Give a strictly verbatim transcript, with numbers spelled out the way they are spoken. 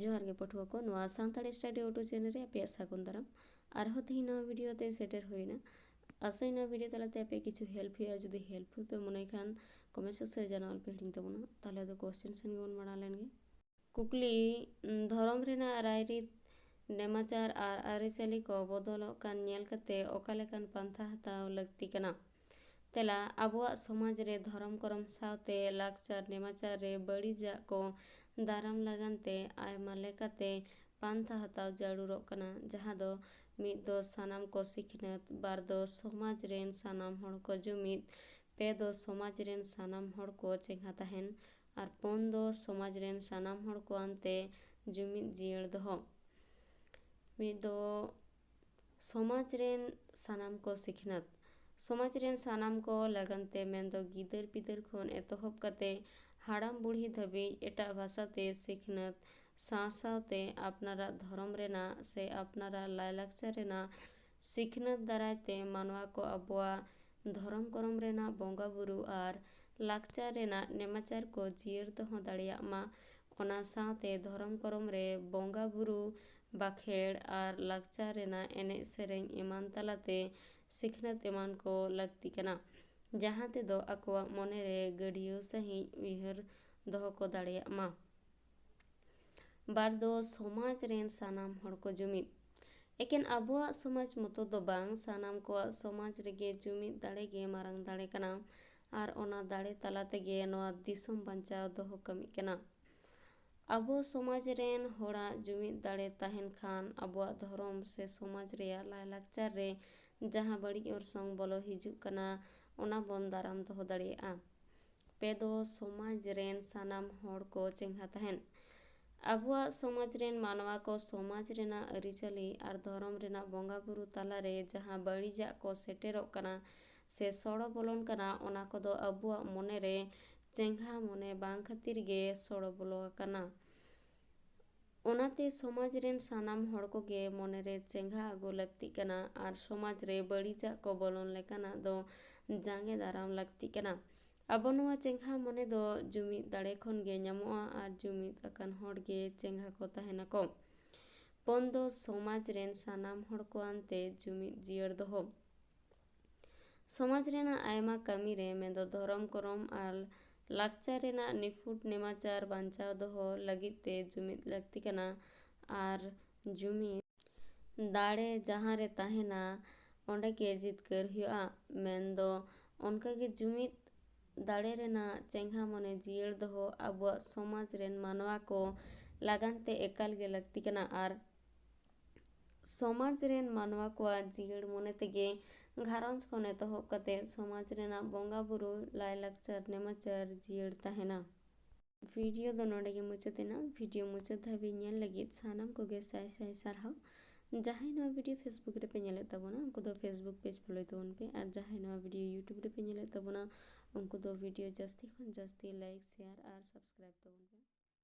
ᱡᱚᱦᱟᱨ ᱜᱮ ᱯᱟᱹᱴᱷᱩᱣᱟᱹ ᱠᱚ, ᱱᱚᱣᱟ ᱥᱟᱱᱛᱟᱲᱤ Study Auto channel ᱨᱮ ᱟᱯᱮᱭᱟᱜ ᱥᱟᱹᱜᱩᱱ ᱫᱟᱨᱟᱢ᱾ ᱟᱨᱦᱚᱸ ᱛᱮᱦᱮᱧ ᱱᱚᱣᱟ video ᱛᱮ ᱥᱮᱴᱮᱨ ᱦᱩᱭᱱᱟ᱾ ᱟᱥᱚᱜ ᱟᱹᱧ ᱱᱚᱣᱟ video ᱛᱟᱞᱟᱛᱮ ᱟᱯᱮᱭᱟᱜ ᱠᱤᱪᱷᱩ help ᱦᱩᱭᱩᱜᱼᱟ᱾ ᱡᱩᱫᱤ helpful ᱯᱮ ᱢᱚᱱᱮ ᱠᱷᱟᱱ comment section ᱨᱮ ᱡᱟᱱᱟᱣ ᱟᱞᱯᱮ ᱦᱤᱲᱤᱧ ᱛᱟᱵᱚᱱᱟ᱾ ᱛᱟᱦᱚᱞᱮ ᱫᱚ question ᱥᱮᱱ ᱜᱮᱵᱚᱱ ᱢᱟᱲᱟᱝ ᱞᱮᱱ ᱜᱮ᱾ ᱠᱩᱠᱞᱤ, ᱫᱷᱚᱨᱚᱢ ᱨᱮᱱᱟᱜ ᱨᱟᱭᱨᱤᱛ, ᱱᱮᱢᱟᱪᱟᱨ ᱟᱨ ᱟᱹᱨᱤᱪᱟᱹᱞᱤ ᱠᱚ ᱵᱚᱫᱚᱞᱚᱜ ᱠᱟᱱ ᱧᱮᱞ ᱠᱟᱛᱮ ᱚᱠᱟ ᱞᱮᱠᱟᱱ ᱯᱟᱱᱛᱷᱟ ᱦᱟᱛᱟᱣ ᱞᱟᱹᱠᱛᱤ ᱠᱟᱱᱟ? ᱛᱮᱞᱟ, ᱟᱵᱚᱣᱟᱜ ᱥᱚᱢᱟᱡᱽ ᱨᱮ ᱫᱷᱚᱨᱚᱢ ᱠᱚᱨᱚᱢ ᱥᱟᱶᱛᱮ ᱞᱟᱠᱪᱟᱨ ᱱᱮᱢᱟᱪᱟᱨ ᱨᱮ ᱵᱟᱹᱲᱤᱡᱟᱜ ᱠᱚ ᱫᱟᱨᱟᱢ ᱞᱟᱹᱜᱤᱫ ᱛᱮ ᱟᱭᱢᱟ ᱞᱮᱠᱟᱛᱮ ᱯᱟᱱᱛᱷᱟ ᱦᱟᱛᱟᱣ ᱡᱟᱹᱨᱩᱲᱚᱜ ᱠᱟᱱᱟ, ᱡᱟᱦᱟᱸ ᱫᱚ ᱢᱤᱫ ᱫᱚ ᱥᱟᱱᱟᱢ ᱠᱚ ᱥᱤᱠᱷᱱᱟᱹᱛ, ᱵᱟᱨ ᱫᱚ ᱥᱚᱢᱟᱡᱽ ᱨᱮᱱ ᱥᱟᱱᱟᱢ ᱦᱚᱲ ᱠᱚ ᱡᱩᱢᱤᱫ, ᱯᱮ ᱫᱚ ᱥᱚᱢᱟᱡᱽ ᱨᱮᱱ ᱥᱟᱱᱟᱢ ᱦᱚᱲ ᱠᱚ ᱪᱮᱸᱜᱷᱟ ᱛᱟᱦᱮᱱ, ᱟᱨ ᱯᱩᱱ ᱫᱚ ᱥᱚᱢᱟᱡᱽ ᱨᱮᱱ ᱥᱟᱱᱟᱢ ᱦᱚᱲ ᱠᱚ ᱟᱱᱛᱮ ᱡᱩᱢᱤᱫ ᱡᱤᱭᱟᱹᱲ ᱫᱚᱦᱚ᱾ ᱢᱤᱫ ᱫᱚ ᱥᱚᱢᱟᱡᱽ ᱨᱮᱱ ᱥᱟᱱᱟᱢ ᱠᱚ ᱥᱤᱠᱷᱱᱟᱹᱛ᱾ ᱥᱚᱢᱟᱡᱽ ᱨᱮᱱ ᱥᱟᱱᱟᱢ ᱠᱚ ᱞᱟᱹᱜᱤᱫ ᱛᱮ, ᱢᱮᱱᱫᱚ ᱜᱤᱫᱟᱹᱨ ᱯᱤᱫᱟᱹᱨ ᱠᱷᱚᱱ ᱮᱛᱚᱦᱚᱵ ᱠᱟᱛᱮ ᱦᱟᱲᱟᱢ ᱵᱩᱲᱦᱤ ᱫᱷᱟᱹᱵᱤᱡ ᱮᱴᱟᱜ ᱵᱷᱟᱥᱟ ᱛᱮ ᱥᱤᱠᱷᱱᱟᱹᱛ ᱥᱟᱶ ᱥᱟᱶᱛᱮ ᱟᱯᱱᱟᱨᱟᱜ ᱫᱷᱚᱨᱚᱢ ᱨᱮᱱᱟᱜ ᱥᱮ ᱟᱯᱱᱟᱨᱟᱜ ᱞᱟᱭᱼᱞᱟᱠᱪᱟᱨ ᱨᱮᱱᱟᱜ ᱥᱤᱠᱷᱱᱟᱹᱛ ᱫᱟᱨᱟᱭ ᱛᱮ ᱢᱟᱱᱣᱟ ᱠᱚ ᱟᱵᱚᱣᱟᱜ ᱫᱷᱚᱨᱚᱢ ᱠᱚᱨᱚᱢ ᱨᱮᱱᱟᱜ ᱵᱚᱸᱜᱟ ᱵᱩᱨᱩ ᱟᱨ ᱞᱟᱠᱪᱟᱨ ᱨᱮᱱᱟᱜ ᱱᱮᱢᱟᱪᱟᱨ ᱠᱚ ᱡᱤᱭᱟᱹᱲ ᱫᱚᱦᱚ ᱫᱟᱲᱮᱭᱟᱜ ᱢᱟ᱾ ᱚᱱᱟ ᱥᱟᱶᱛᱮ ᱫᱷᱚᱨᱚᱢ ᱠᱚᱨᱚᱢ ᱨᱮ ᱵᱚᱸᱜᱟ ᱵᱩᱨᱩ, ᱵᱟᱠᱷᱮᱲ ᱟᱨ ᱞᱟᱠᱪᱟᱨ ᱨᱮᱱᱟᱜ ᱮᱱᱮᱡ ᱥᱮᱨᱮᱧ ᱮᱢᱟᱱ ᱛᱟᱞᱟᱛᱮ ᱥᱤᱠᱷᱱᱟᱹᱛ ᱮᱢᱟᱱ ᱠᱚ ᱞᱟᱹᱠᱛᱤ ᱠᱟᱱᱟ, ᱡᱟᱦᱟᱸ ᱛᱮᱫᱚ ᱟᱠᱚᱣᱟᱜ ᱢᱚᱱᱮ ᱨᱮ ᱜᱟᱹᱰᱭᱟᱹᱣ ᱥᱟᱺᱦᱤᱡ ᱩᱭᱦᱟᱹᱨ ᱫᱚᱦᱚ ᱠᱚ ᱫᱟᱲᱮᱭᱟᱜ ᱢᱟ᱾ ᱵᱟᱨ ᱫᱚ ᱥᱚᱢᱟᱡᱽ ᱨᱮᱱ ᱥᱟᱱᱟᱢ ᱦᱚᱲ ᱠᱚ ᱡᱩᱢᱤᱫ᱾ ᱮᱠᱮᱱ ᱟᱵᱚᱣᱟᱜ ᱥᱚᱢᱟᱡᱽ ᱢᱚᱛᱚ ᱫᱚ ᱵᱟᱝ, ᱥᱟᱱᱟᱢ ᱠᱚᱣᱟᱜ ᱥᱚᱢᱟᱡᱽ ᱨᱮᱜᱮ ᱡᱩᱢᱤᱫ ᱫᱟᱲᱮ ᱜᱮ ᱢᱟᱨᱟᱝ ᱫᱟᱲᱮ ᱠᱟᱱᱟ᱾ ᱟᱨ ᱚᱱᱟ ᱫᱟᱲᱮ ᱛᱟᱞᱟ ᱛᱮᱜᱮ ᱱᱚᱣᱟ ᱫᱤᱥᱚᱢ ᱵᱟᱧᱪᱟᱣ ᱫᱚᱦᱚ ᱠᱟᱹᱢᱤᱜ ᱠᱟᱱᱟ᱾ ᱟᱵᱚ ᱥᱚᱢᱟᱡᱽ ᱨᱮᱱ ᱦᱚᱲᱟᱜ ᱡᱩᱢᱤᱫ ᱫᱟᱲᱮ ᱛᱟᱦᱮᱱ ᱠᱷᱟᱱ ᱟᱵᱚᱣᱟᱜ ᱫᱷᱚᱨᱚᱢ ᱥᱮ ᱥᱚᱢᱟᱡᱽ ᱨᱮᱭᱟᱜ ᱞᱟᱭᱼᱞᱟᱠᱪᱟᱨ ᱨᱮ ᱡᱟᱦᱟᱸ ᱵᱟᱹᱲᱤᱡ ᱚᱨᱥᱚᱝ ᱵᱚᱞᱚ ᱦᱤᱡᱩᱜ ᱠᱟᱱᱟ, ᱚᱱᱟ ᱵᱚᱱ ᱫᱟᱨᱟᱢ ᱫᱚᱦᱚ ᱫᱟᱲᱮᱭᱟᱜᱼᱟ᱾ ᱯᱮ ᱫᱚ ᱥᱚᱢᱟᱡᱽ ᱨᱮᱱ ᱥᱟᱱᱟᱢ ᱦᱚᱲ ᱠᱚ ᱪᱮᱸᱜᱷᱟ ᱛᱟᱦᱮᱱ᱾ ᱟᱵᱚᱣᱟᱜ ᱥᱚᱢᱟᱡᱽ ᱨᱮᱱ ᱢᱟᱱᱣᱟ ᱠᱚ ᱥᱚᱢᱟᱡᱽ ᱨᱮᱱᱟᱜ ᱟᱹᱨᱤᱪᱟᱹᱞᱤ ᱟᱨ ᱫᱷᱚᱨᱚᱢ ᱨᱮᱱᱟᱜ ᱵᱚᱸᱜᱟ ᱵᱩᱨᱩ ᱛᱟᱞᱟᱨᱮ ᱡᱟᱦᱟᱸ ᱵᱟᱹᱲᱤᱡᱟᱜ ᱠᱚ ᱥᱮᱴᱮᱨᱚᱜ ᱠᱟᱱᱟ ᱥᱮ ᱥᱚᱲᱚ ᱵᱚᱞᱚᱱ ᱠᱟᱱᱟ, ᱚᱱᱟ ᱠᱚᱫᱚ ᱟᱵᱚᱣᱟᱜ ᱢᱚᱱᱮ ᱨᱮ ᱪᱮᱸᱜᱷᱟ ᱢᱚᱱᱮ ᱵᱟᱝ ᱠᱷᱟᱹᱛᱤᱨ ᱜᱮ ᱥᱚᱲᱚ ᱵᱚᱞᱚ ᱟᱠᱟᱱᱟ᱾ ᱚᱱᱟᱛᱮ ᱥᱚᱢᱟᱡᱽ ᱨᱮᱱ ᱥᱟᱱᱟᱢ ᱦᱚᱲ ᱠᱚᱜᱮ ᱢᱚᱱᱮ ᱨᱮ ᱪᱮᱸᱜᱷᱟ ᱟᱹᱜᱩ ᱞᱟᱹᱠᱛᱤᱜ ᱠᱟᱱᱟ ᱟᱨ ᱥᱚᱢᱟᱡᱽ ᱨᱮ ᱵᱟᱹᱲᱤᱡᱟᱜ ᱠᱚ ᱵᱚᱞᱚᱱ ᱞᱮᱠᱟᱱᱟᱜ ᱫᱚ ᱡᱟᱸᱜᱮ ᱫᱟᱨᱟᱢ ᱞᱟᱹᱠᱛᱤᱜ ᱠᱟᱱᱟ᱾ ᱟᱵᱚ ᱱᱚᱣᱟ ᱪᱮᱸᱜᱷᱟ ᱢᱚᱱᱮ ᱫᱚ ᱡᱩᱢᱤᱫ ᱫᱟᱲᱮ ᱠᱷᱚᱱ ᱜᱮ ᱧᱟᱢᱚᱜᱼᱟ ᱟᱨ ᱡᱩᱢᱤᱫ ᱟᱠᱟᱱ ᱦᱚᱲ ᱜᱮ ᱪᱮᱸᱜᱷᱟ ᱠᱚ ᱛᱟᱦᱮᱱᱟᱠᱚ᱾ ᱯᱚᱱ ᱫᱚ ᱥᱚᱢᱟᱡᱽ ᱨᱮᱱ ᱥᱟᱱᱟᱢ ᱦᱚᱲ ᱠᱚ ᱟᱱᱛᱮ ᱡᱩᱢᱤᱫ ᱡᱤᱭᱟᱹᱲ ᱫᱚᱦᱚ᱾ ᱥᱚᱢᱟᱡᱽ ᱨᱮᱱᱟᱜ ᱟᱭᱢᱟ ᱠᱟᱹᱢᱤ ᱨᱮ, ᱢᱮᱱᱫᱚ ᱫᱷᱚᱨᱚᱢ ᱠᱚᱨᱚᱢ ᱟᱨ ᱞᱟᱠᱪᱟᱨ ᱨᱮᱱᱟᱜ ᱱᱤᱯᱷᱩᱴ ᱱᱮᱢᱟᱪᱟᱨ ᱵᱟᱧᱪᱟᱣ ᱫᱚᱦᱚ ᱞᱟᱹᱜᱤᱫ ᱛᱮ ᱡᱩᱢᱤᱫ ᱞᱟᱹᱠᱛᱤ ᱠᱟᱱᱟ᱾ ᱟᱨ ᱡᱩᱢᱤᱫ ᱫᱟᱲᱮ ᱡᱟᱦᱟᱸ ᱨᱮ ᱛᱟᱦᱮᱱᱟ, ᱚᱸᱰᱮ ᱜᱮ ᱡᱤᱛᱠᱟᱹᱨ ᱦᱩᱭᱩᱜᱼᱟ᱾ ᱢᱮᱱᱫᱚ ᱚᱱᱠᱟᱜᱮ ᱡᱩᱢᱤᱫ ᱫᱟᱲᱮ ᱨᱮᱱᱟᱜ ᱪᱮᱸᱜᱷᱟ ᱢᱚᱱᱮ ᱡᱤᱭᱟᱹᱲ ᱫᱚᱦᱚ ᱟᱵᱚᱣᱟᱜ ᱥᱚᱢᱟᱡᱽ ᱨᱮᱱ ᱢᱟᱱᱣᱟ ᱠᱚ ᱞᱟᱜᱟᱱ ᱛᱮ ᱮᱠᱟᱞ ᱜᱮ ᱞᱟᱹᱠᱛᱤ ᱠᱟᱱᱟ᱾ ᱟᱨ ᱥᱚᱢᱟᱡᱽ ᱨᱮᱱ ᱢᱟᱱᱣᱟ ᱠᱚᱣᱟᱜ ᱡᱤᱭᱟᱹᱲ ᱢᱚᱱᱮ ᱛᱮᱜᱮ ᱜᱷᱟᱨᱚᱸᱡᱽ ᱠᱷᱚᱱ ᱮᱛᱚᱦᱚᱵ ᱠᱟᱛᱮ ᱥᱚᱢᱟᱡᱽ ᱨᱮᱱᱟᱜ ᱵᱚᱸᱜᱟ ᱵᱩᱨᱩ, ᱞᱟᱭᱼᱞᱟᱠᱪᱟᱨ, ᱱᱮᱢᱟᱪᱟᱨ ᱡᱤᱭᱟᱹᱲ ᱛᱟᱦᱮᱱᱟ᱾ ᱵᱷᱤᱰᱤᱭᱳ ᱫᱚ ᱱᱚᱰᱮ ᱜᱮ ᱢᱩᱪᱟᱹᱫ ᱮᱱᱟ᱾ ᱵᱷᱤᱰᱤᱭᱳ ᱢᱩᱪᱟᱹᱫ ᱫᱷᱟᱹᱵᱤᱡ ᱧᱮᱞ ᱞᱟᱹᱜᱤᱫ ᱥᱟᱱᱟᱢ ᱠᱚᱜᱮ ᱥᱟᱭ ᱥᱟᱭ ᱥᱟᱨᱦᱟᱣ᱾ ᱡᱟᱦᱟᱸᱭ ᱱᱚᱣᱟ ᱵᱷᱤᱰᱤᱭᱳ Facebook ᱨᱮᱯᱮ ᱧᱮᱞᱮᱫ ᱛᱟᱵᱚᱱᱟ, ᱩᱱᱠᱩ ᱫᱚ Facebook page follow ᱛᱟᱵᱚᱱ ᱯᱮ, ᱟᱨ ᱡᱟᱦᱟᱸᱭ ᱱᱚᱣᱟ ᱵᱷᱤᱰᱤᱭᱳ YouTube ᱨᱮᱯᱮ ᱧᱮᱞᱮᱫ ᱛᱟᱵᱚᱱᱟ, ᱩᱱᱠᱩ ᱫᱚ ᱵᱷᱤᱰᱤᱭᱳ ᱡᱟᱹᱥᱛᱤ ᱠᱷᱚᱱ ᱡᱟᱹᱥᱛᱤ like, share ᱟᱨ subscribe ᱛᱟᱵᱚᱱ ᱯᱮ᱾